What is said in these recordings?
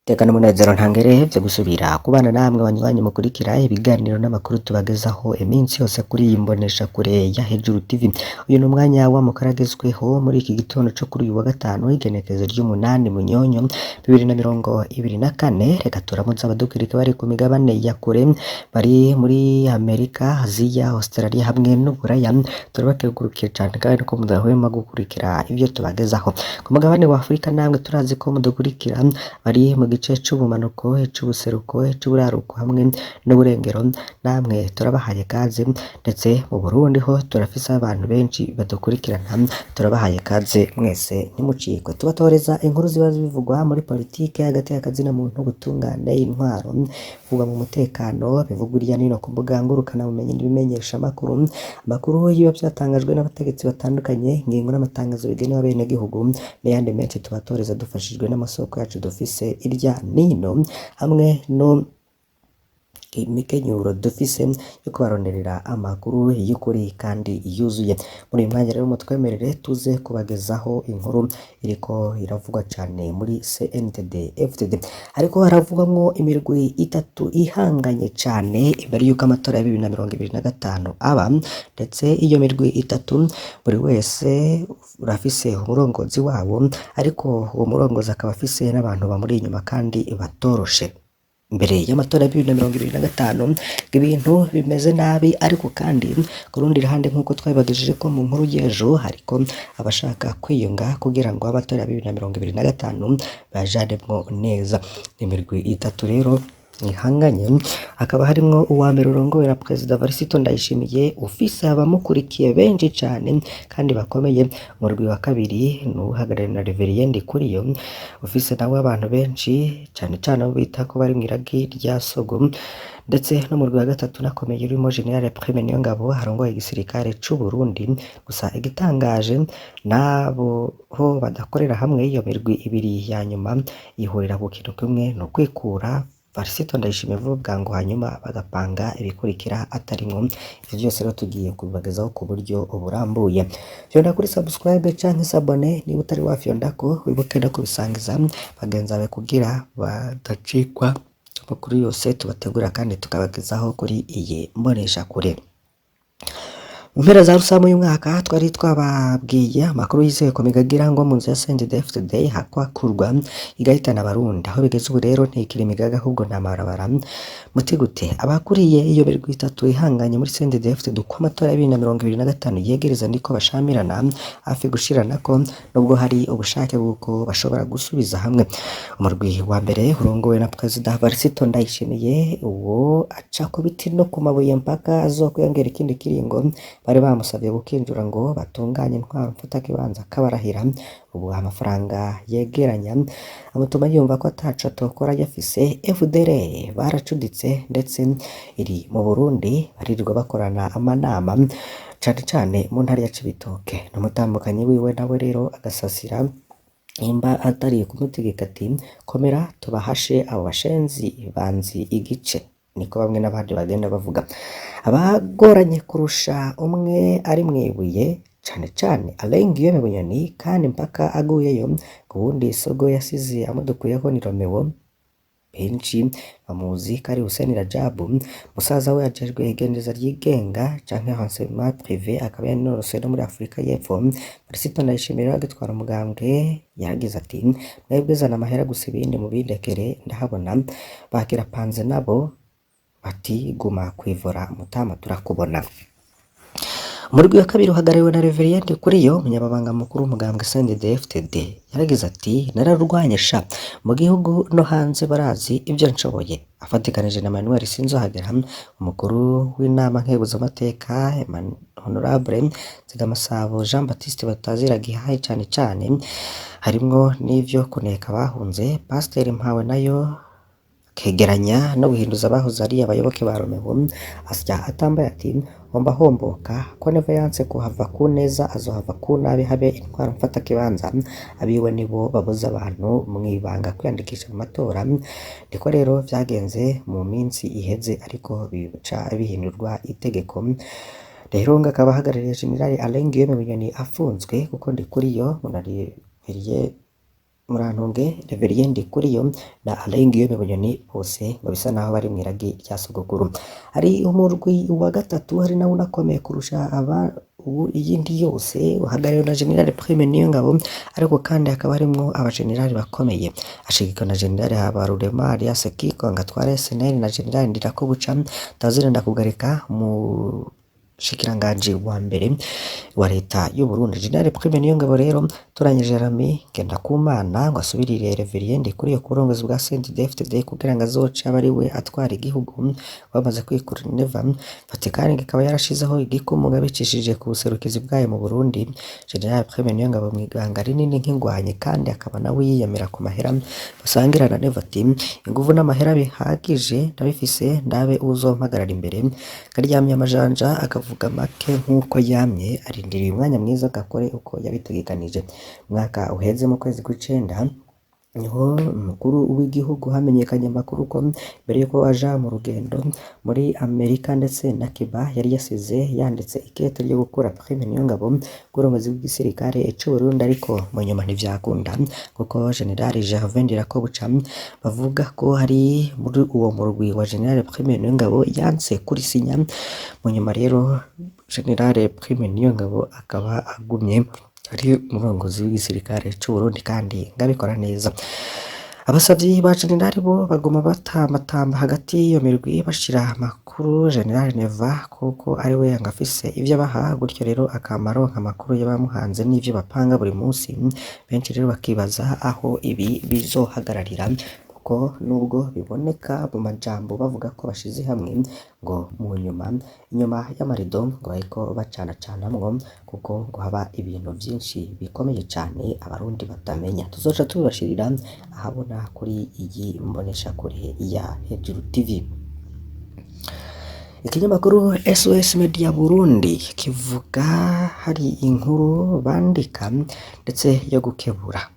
Iteka n'umunezero ntangere vyo gusubira kubana namwe banywanyi mukurikira ibiganiro n'amakuru tubagezaho iminsi yose kuri iyi mboneshakure ya Hejuru TV. Uyu ni umwanya w'amakuru agezweho muri iki gitondo co kuri uyu wa gatanu, igenekerezo ry'umunani Munyonyo 2024. Reka turamutse abadukurikira bari ku migabane ya kure, bari muri Amerika, Aziya, Australia hamwe n'Uburaya. Turabakengurukiye cane kandi ko mudahwema gukurikira ivyo tubagezaho. Ku mugabane wa Afrika namwe turazi ko mudukurikira, bari mu gice c'ubumanuko, ic'ubuseruko, ic'uburaruko hamwe n'uburengero, namwe turabahaye kaze. Ndetse mu Burundi ho turafise abantu benshi badukurikirana, turabahaye kaze mwese, ntimucikwe. Tubatoreza inkuru ziba zivugwa muri politike, hagati y'akazina muntu, ubutungane, intwaro, bivugwa mu mutekano, bivugwa hirya no hino ku mbuga ngurukanabumenyi n'ibimenyeshamakuru, amakuru y'ibiba vyatangajwe n'abategetsi batandukanye, ingingo n'amatangazo bigenewe abenegihugu n'ayandi menshi tubatoreza dufashijwe n'amasoko yacu dufise irya nino hamwe no imikenyuro dufise yo kubaronderera amakuru y'ukuri kandi yuzuye. Muri uyu mwanya rero mutwemerere tuze kubagezaho inkuru iriko iravugwa cane muri CNDD FDD. Ariko haravugwamwo imirwi itatu ihanganye cane imbere y'uko amatora ya 2025 aba, ndetse iyo mirwi itatu buri wese urafise umurongozi wawo, ariko uwo murongozi akaba afise n'abantu bamuri inyuma kandi batoroshe. Imbere y'amatora ya 2025 ibintu bimeze nabi, ariko kandi ku rundi ruhande, nk'uko twabibagejeje ko mu nkuru y'ejo, hariko abashaka kwiyunga kugira ngo amatora ya 2025 bayajanemwo neza. Imirwi itatu rero ihanganye hakaba harimwo uwa mbere urongowe na Perezida Varisito Ndayishimiye, ufise abamukurikiye benshi cane kandi bakomeye. Umurwi wa kabiri ni uwuhagarariwe na Reverien Ndikuriyo, ufise nawe abantu benshi cane cane abo bita ko bari mw'iragi rya Sogo, ndetse n'umurwi wa gatatu nakomeye urimo General Prime Niyongabo arongoye igisirikare c'u Burundi. Gusa igitangaje, nabo ho badakorera hamwe, iyo mirwi ibiri ya nyuma ihurira ku kintu kimwe, ni ukwikura Varisito Ndayishimiye vuba bwangu, hanyuma bagapanga ibikurikira atarimwo. Ivyo vyose rero tugiye kubibagezaho ku buryo burambuye. Fyonda kuri subscribe canke s'abonner niba utari wafyondako, wibuke no kubisangiza bagenzi bawe kugira badacikwa amakuru yose tubategurira kandi tukabagezaho kuri iyi mboneshakure. Mu mpera za Rusama uyu mwaka twari twababwiye amakuru yizewe ko migagira ngo mu nzu ya CNDD-FDD hakwakurwa igahitana Abarundi. Aho bigeze ubu rero ntikiri imigaga ahubwo nta mabarabara. Muti gute? Abakuriye iyo mirwi itatu ihanganye muri CNDD-FDD, uko amatora ya 2025 yegereza niko bashamirana hafi gushiranako, nubwo hari ubushake bw'uko bashobora gusubiza hamwe. Umurwi wa mbere urongowe na Perezida Varisito Ndayishimiye, uwo aca ku biti no ku mabuye mpaka azokwiyongera ikindi kiringo. Bari bamusavye gukinjura ngo batunganye intwaro mfatakibanza kabarahira. Ubu amafaranga yegeranya amutuma yumva ko ataco atokora yafise. FDLR baracuditse, ndetse iri mu Burundi baririrwa bakorana amanama cane cane mu ntara ya Cibitoke. N'umutambukanyi wiwe nawe rero agasasira nimba atari kumutegeka ati: "Komera tubahashe abo bashenzi banzi igice." Niko bamwe n'abandi bagenda bavuga. Abagoranye kurusha umwe ari mwibuye cane cane Alain Guillaume Bunyoni, kandi mpaka aguyeyo ubundi Sogo yasize amudukuyeho ni Romeo, benshi bamuzi ko ari Hussein Rajabu. Musaza we ajejwe igendereza ryigenga canke renseignement privé, akaba yanorosoye no muri Afrika y'Epfo. Varisito Ndayishimiye rero agitwara umugambwe yaragize ati: "Mwebwe zana amahera gusa, ibindi mubindekere ndahabona." Bakirapanze nabo bati: "Guma kwivura mutama, turakubona." Umurwi wa kabiri uhagarariwe na Reverien Ndikuriyo, umunyamabanga mukuru w'umugambwe CNDD-FDD. Yaragize ati: "Nararwanye sha, mu gihugu no hanze barazi ibyo nshoboye." Afatikanije na Manuel Sinzohagera, umukuru w'inama nkeguzamateka, Honorable Nzigamasabo Jean Baptiste batazira gihaye, cane cane harimwo n'ivyo kuneka abahunze, Pasiteri Mpawe nayo kegeranya no guhinduza abahoze ari abayoboke ba Romeo. Asya atambaye ati: "Homba homboka ko Neva yanse kuhava ku neza, azohava ku nabi, habe intwaro mfatakibanza." Abiwe nibo babuza abantu mw'ibanga kwiyandikisha mu matora. Niko rero vyagenze mu minsi iheze, ariko bica bihindurwa itegeko. Rero ngo akaba ahagarariye General Alain Guillaume Bunyoni afunzwe, kuko Ndikuriyo munariviriye Murantunge Reverien Ndikuriyo na Alain Guillaume Bunyoni bose ngo bisa naho bari mw'iragi rya sogokuru. Hari umurwi wa gatatu hari nawo unakomeye kurusha aba ubu iyindi yose uhagarariwe na General Prime Niyongabo, ariko kandi hakaba harimwo abajenerali bakomeye ashigikiwe na General Habarurema alias Kiko Ngatware SNL na General Ndirakobuca Tazirenda Kugarika mu shikiranganji wa mbere wa leta y'u Burundi. General Prime Niyongabo rero toranyije Rami Ngendakumana ngo asubirire Reverien Ndikuriyo ku burongozi bwa CNDD-FDD kugira ngo azoce abe ari we atwara igihugu bamaze kwikura Neva. Vatikani ikaba yarashizeho igikumu abicishije ku buserukizi bwayo mu Burundi. General Prime Niyongabo mw'ibanga rinini nk'ingwanyi kandi akaba nawe yiyamira ku mahera basangira na Neva ati inguvu n'amahera bihagije ndabifise ndabe uzompagarara imbere. Karyamye amajanja akavuga make nk'uko yamye arindiriye umwanya mwiza agakore uko yabitegekanije. Umwaka uheze mu kwezi kw'icenda niho umukuru w'igihugu hamenyekanye amakuru ko mbere yuko aja mu rugendo muri Amerika ndetse na Cuba yari yasize yanditse ikete ryo gukura Prime Niyongabo k'uburongozi bw'igisirikare c'u Burundi, ariko mu nyuma ntivyakunda kuko General Gervais Ndirakobuca bavuga ko hari muri uwo murwi wa General Prime Niyongabo yanse kurisinya. Mu nyuma rero General Prime Niyongabo akaba agumye ari umurongozi w'igisirikare c'u Burundi kandi ngabikora neza. Abasavyi ba General bo baguma batambatamba hagati y'iyo mirwi bashira amakuru General Neva kuko ari we ngafise ivyo abaha, gutyo rero akama aronka amakuru y'abamuhanze n'ivyo bapanga buri munsi. Benshi rero bakibaza aho ibi bizohagararira kuko nubwo biboneka mu majambo bavuga ko bashize hamwe ngo mu nyuma inyuma y'amarido ngo bariko bacanacanamwo kuko ngo haba ibintu vyinshi bikomeye cane abarundi batamenya. Tuzoca tubibashirira ahabona kuri iyi mboneshakure ya Hejuru TV. Ikinyamakuru SOS Media Burundi kivuga hari inkuru bandika ndetse yo gukebura.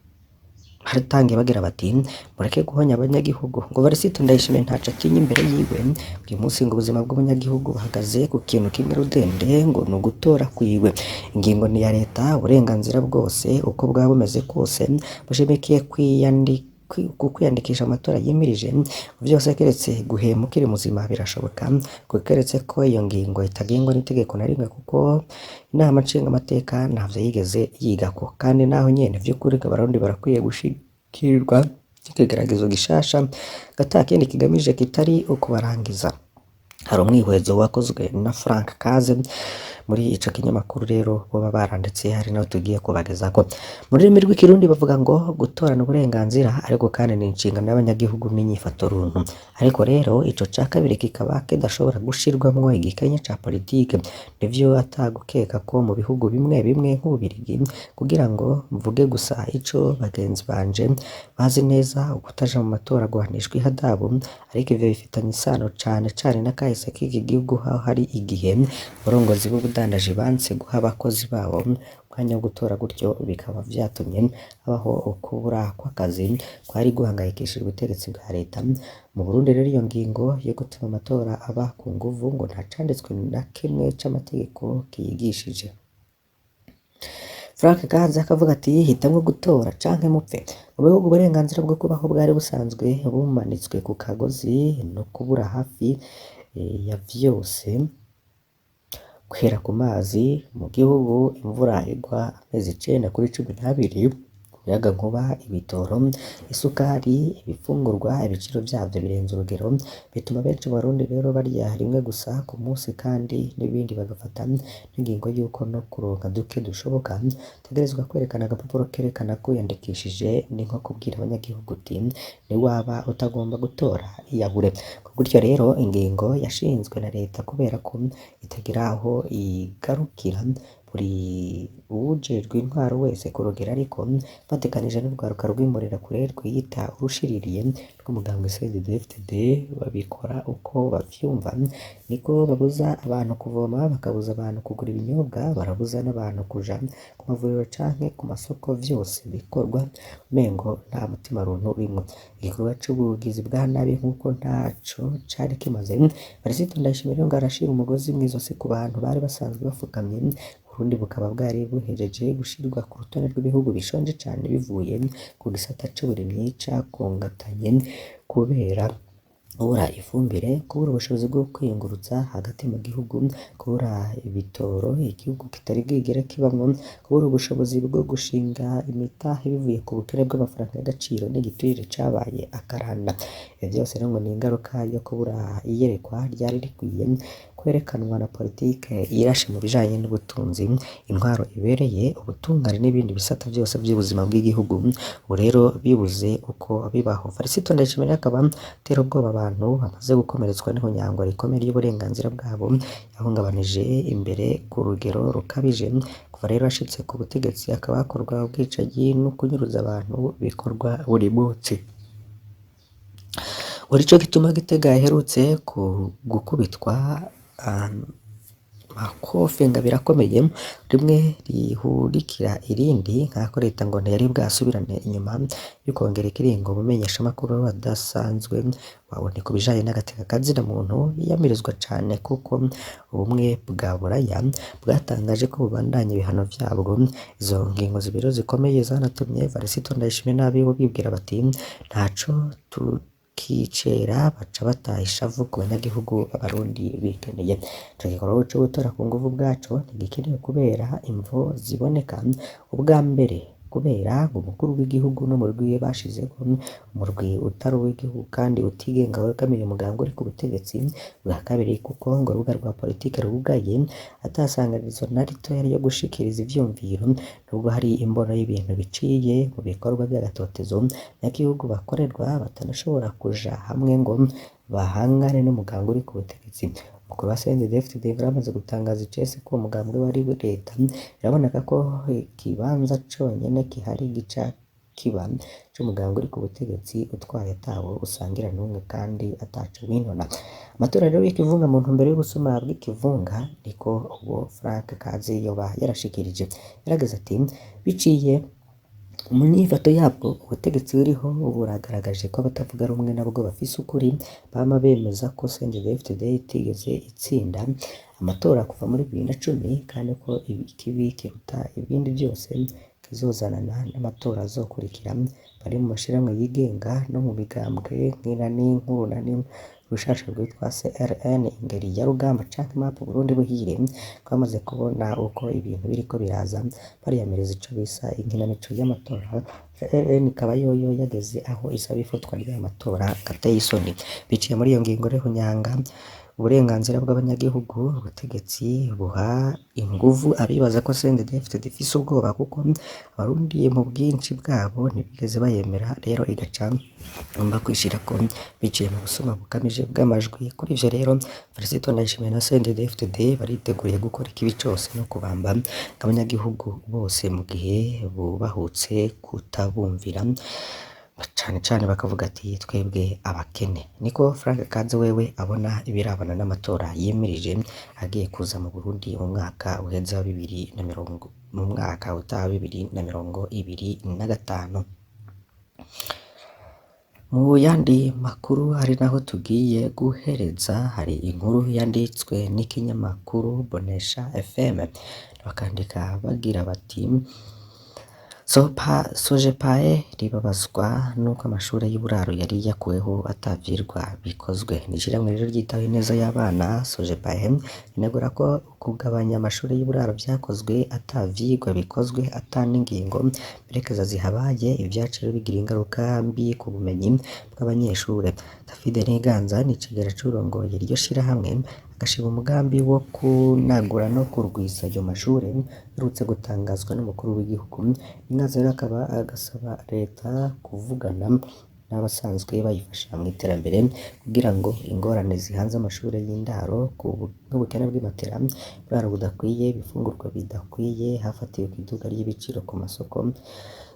Haratangiye bagira bati mureke guhonya abanyagihugu ngo Varisito Ndayishimiye ntaco atinya imbere yiwe. Uyu munsi ngo ubuzima bw'umunyagihugu buhagaze ku kintu kimwe rudende ngo ni ugutora kwiwe. Ingingo ni iya leta, uburenganzira bwose uko bwaba bumeze kose bushimikiye ku kwiyandikisha amatora yimirije. Vyose keretse guhema ukiri muzima birashoboka, keretse ko iyo ngingo itagengwa n'itegeko na rimwe kuko inama nshingamateka ntavyo yigeze yigako, kandi naho nyene vy'ukuri ngo abarundi barakwiye gushikirwa n'ikigeragezo gishasha ata kindi kigamije kitari ukubarangiza. Hari umwihwezo wakozwe na Frank Kaze muri ico kinyamakuru rero boba baranditse hari naho tugiye kubagezako. Mu rurimi rw'ikirundi bavuga ngo gutorana uburenganzira ariko kandi ni inshingano y'abanyagihugu n'inyifato runtu. Ariko rero ico ca kabiri kikaba kidashobora gushirwamwo igikenya ca politike. Nivyo atagukeka ko mu bihugu bimwe bimwe nk'Ububirigi, kugira ngo mvuge gusa ico bagenzi banje bazi neza, ukutaja mu matora guhanishwa ihadabu, ariko ivyo bifitanye isano cane cane n'akahise k'iki gihugu aho hari igihe abarongozi b'ubudandaji banse guha abakozi babo umwanya wo gutora, gutyo bikaba vyatumye habaho ukubura kw'akazi kwari guhangayikishije ubutegetsi bwa leta. Mu Burundi rero iyo ngingo yo gutuma amatora aba ku nguvu ngo nta canditswe na kimwe c'amategeko kiyigishije. Frank Kahanze akavuga ati hitamwo gutora canke mupfe. Mu bihugu uburenganzira bwo kubaho bwari busanzwe bumanitswe ku kagozi no kubura hafi ya vyose, guhera ku mazi mu gihugu imvura igwa amezi icenda kuri 12, umuyagankuba, ibitoro, isukari, ibifungurwa, ibiciro vyavyo birenze urugero, bituma benshi mu Barundi rero barya rimwe gusa ku munsi kandi n'ibindi bagafata n'ingingo yuko no kuronka duke dushoboka utegerezwa kwerekana agapapuro kerekana ko wiyandikishije, ni nko kubwira abanyagihugu uti niwaba utagomba gutora iyabure. Gutyo rero ingingo yashinzwe na leta kubera ko itagira aho igarukira, buri uwujejwe intwaro wese ku rugero ariko fatikanije n'urwaruka rw'imbonerakure rwiyita urushiririye bw'umugambwe CNDD-FDD babikora uko bavyumva, niko babuza abantu kuvoma, bakabuza abantu kugura ibinyobwa, barabuza n'abantu kuja ku mavuriro canke ku masoko, vyose bikorwa umengo nta mutima runtu urimwo. Igikorwa c'ubugizi bwa nabi nk'uko ntaco cari kimaze. Varisito Ndayishimiye rero ngo arashira umugozi mw'izosi ku bantu bari basanzwe bafukamye. Uburundi bukaba bwari buhejeje gushirwa ku rutonde rw'ibihugu bishonje cane bivuye ku gisata c'uburimyi cakongatanye kubera kubura ifumbire, kubura ubushobozi bwo kwiyunguruza hagati mu gihugu, kubura ibitoro igihugu kitari bwigere kibamwo, kubura ubushobozi bwo gushinga imitahe bivuye ku bukene bw'amafaranga y'agaciro n'igiturire cabaye akaranda. Ivyo vyose rero ngo ni ingaruka yo kubura iyerekwa ryari rikwiye kwerekanwa na politike irashe mu bijanye n'ubutunzi, intwaro ibereye, ubutungane n'ibindi bisata vyose vy'ubuzima bw'igihugu. Ubu rero bibuze uko bibaho. Felicito Ndayishimiye akaba atera ubwoba abantu bamaze gukomeretswa n'ihonyangwa rikomeye ry'uburenganzira bwabo, yahungabanije imbere ku rugero rukabije. Kuva rero ashitse ku butegetsi hakaba hakorwa ubwicanyi no kunyuruza abantu bikorwa buri munsi. Ngo nico gituma Gitega iherutse gukubitwa amakofe ngo birakomeye, rimwe rihurikira irindi, nk'ako leta ngo ntiyari bwasubirane inyuma y'ukongera ikiringo umumenyeshamakuru adasanzwe waboneka ku bijanye n'agateka kazina muntu yiyamirizwa cane, kuko ubumwe bwa Buraya bwatangaje ko bubandanya ibihano vyabwo. Izo ngingo zibiri zikomeye zanatumye Varisito Ndayishimiye n'abiwe bibwira bati ntaco tukicera, baca bataha ishavu ku banyagihugu b'Abarundi bikeneye. Ico gikorwa co gutora ku nguvu ubwaco ntigikenewe kubera imvo ziboneka. Ubwa mbere kubera ngo umukuru w'igihugu n'umurwi wiwe bashizeho umurwi utari uw'igihugu kandi utigenga wegamiye umugambwe uri ku butegetsi. Ubwa kabiri kuko ngo urubuga rwa politike rwugaye atasanganizo na ritoya ryo gushikiriza ivyumviro, nubwo hari imbono y'ibintu biciye mu bikorwa vy'agatotezo abanyagihugu bakorerwa batanashobora kuja hamwe ngo bahangane n'umugambwe uri ku butegetsi. Umukuru wa CNDD-FDD yaramaze gutangaza icese ko uwo mugambwe wari leta. Biraboneka ko ikibanza conyene gihari gica kiba c'umugambwe uri ku butegetsi utwaye atawo usangira n'umwe kandi ataco winona. Amatora rero y'ikivunga mu ntumbero y'ubusuma bw'ikivunga, niko uwo Frank Kazi yoba yarashikirije. Yarageze ati biciye mu nyifato yabwo ubutegetsi buriho buragaragaje ko abatavuga rumwe nabwo bafise ukuri, bama bemeza ko CNDD-FDD itigeze itsinda amatora kuva muri 2010, kandi ko ikibi kiruta ibindi vyose kizozanana n'amatora azokurikira. Bari mu mashirahamwe yigenga no mu migambwe nk'Inani nk'Urunani rushasha rwitwa CRN Ingeri ya Rugamba canke MAP Burundi Buhire, ko bamaze kubona uko ibintu biriko biraza bariyamiriza ico bise inkinamico y'amatora. CRN ikaba yoyo yageze aho isaba ifatwa ry'ayo matora gateye isoni. Biciye muri iyo ngingo rero nyanga uburenganzira bw'abanyagihugu, ubutegetsi buha inguvu abibaza ko CNDD-FDD ifise ubwoba, kuko Abarundi mu bwinshi bwabo ntibigeze bayemera, rero igaca igomba kwishirako biciye mu busuma bukamije bw'amajwi. Kuri ivyo rero Felicito Ndayishimiye na CNDD-FDD bariteguriye gukora ikibi cose no kubamba abanyagihugu bose mu gihe bubahutse kutabumvira, cane cane bakavuga ati twebwe abakene. Niko Frank Kaze wewe abona ibirabana n'amatora yimirije agiye kuza mu Burundi mu mwaka uheza wa bibiri na mirongo, mu mwaka utaha 2025. Mu yandi makuru ari naho tugiye guhereza, hari inkuru yanditswe n'ikinyamakuru Bonesha FM, bakandika bagira bati Sojepae ribabazwa nuko amashure y'uburaro yari yakuweho atavyirwa bikozwe. Ni ishirahamwe rero ryitaho ineza y'abana Sojepae rinegura ko kugabanya amashure y'uburaro vyakozwe atavyigwa bikozwe, ata n'ingingo mperekeza zihabaye, ivyaciye bigira ingaruka mbi ku bumenyi bw'abanyeshure. David Ntiganza ni icegera c'uwurongoye iryo shirahamwe, agashima umugambi wo kunagura no kurwiza ayo mashure uherutse gutangazwa n'umukuru w'igihugu. Ntiganza rero akaba agasaba leta kuvugana n'abasanzwe bayifasha mw'iterambere kugira ngo ingorane zihanze amashure y'indaro nk'ubukene bw'imatera, uburaro budakwiye, ibifungurwa bidakwiye hafatiwe kw'iduga ry'ibiciro ku masoko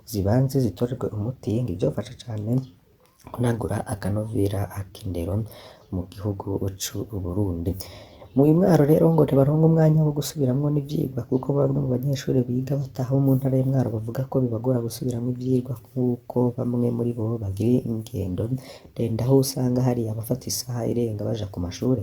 zibanze zitorerwe umuti, ngo ivyofasha cane Kunagura akanovera k'indero mu gihugu c'Uburundi. Mu Mwaro rero ngo ntibaronka umwanya wo gusubiramwo n'ivyigwa kuko bamwe mu banyeshure biga bataha bo mu ntara ya Mwaro bavuga ko bibagora gusubiramwo ivyigwa kuko bamwe muri bo bagira ingendo ndende aho usanga hari abafata isaha irenga baja ku mashure,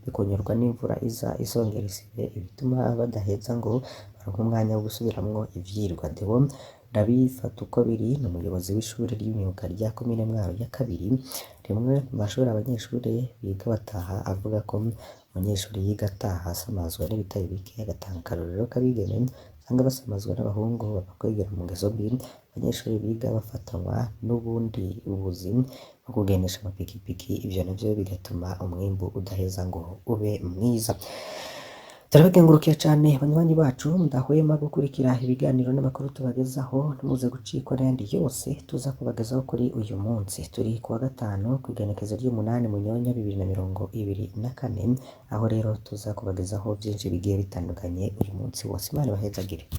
bikunyurwa n'imvura iza isongera isibe ibituma badaheza ngo baronke umwanya wo gusubiramwo ivyigwa. Deo Ndabifatukobiri ni umuyobozi w'ishure ry'imyuga rya komine Mwaro ya kabiri, rimwe mu mashure abanyeshure biga bataha, avuga ko umunyeshure yiga ataha asamazwa n'ibitari bike, agatanga akarorero k'abigeme usanga basamazwa n'abahungu babakwegera mu ngeso mbi, abanyeshure biga bafatanwa n'ubundi buzi nko kugendesha amapikipiki, ivyo navyo bigatuma umwimbu udaheza ngo ube mwiza. Turabakengurukiye cane banywanyi bacu mudahwema gukurikira ibiganiro n'amakuru tubagezaho, ntimuze gucikwa n'ayandi yose tuza kubagezaho kuri uyu munsi. Turi kuwa gatanu kw'igenekezo ry'umunani Munyonyo 2024, aho rero tuza kubagezaho vyinshi bigiye bitandukanye uyu munsi wose. Imana ibahezagire.